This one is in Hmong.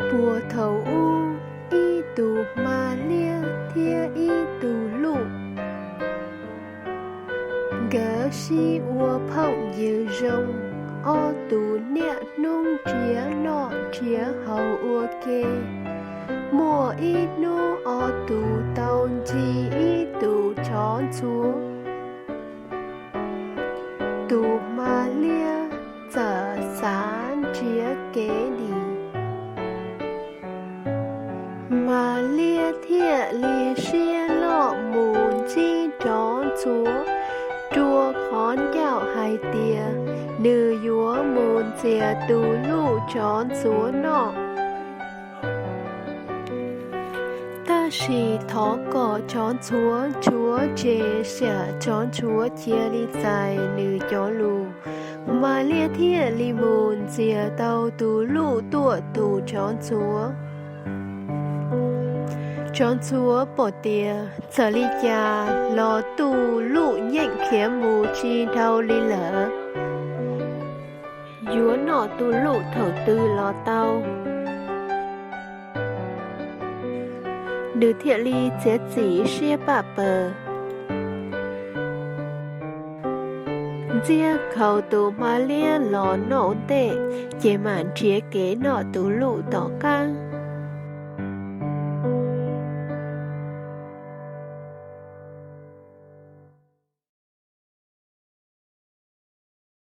Puag thaum ub, ib tug hma liab thiab ib tug luj, nkawd sib ua phooj ywg zoo. Ob tug niaj hnub nrhiav noj nrhiav haus ua ke. Muaj ib hnub ob tug tau ncig ib tug tsov ntxhuav. Tus hma liab txawm xav nrhiav kev dim. Hma liab thiaj li siab loj mus ntsib tsov ntxhuav, rua qhov ncauj hais tias nws yuav mus ntxias tus luj tsov ntxhuav noj. Tab sis thov kom tsov ntxhuav tshuav tseg, tsov ntxhuav cia li txais nws cov lus. Hma liab thiaj li mus ntxias tau tus luj tuaj tus tsov ntxhuav. Tsov ntxhuav pom tias txawm li cas los tus luj yeej khiav mus tsis dhau li lawm. Yuav noj tus luj thaum twg los tau. Nws thiaj li txiav txim siab paj paws ntxiab khaus tus hma liab los noj ntej, ces mam nrhiav kev noj tus luj tom qab.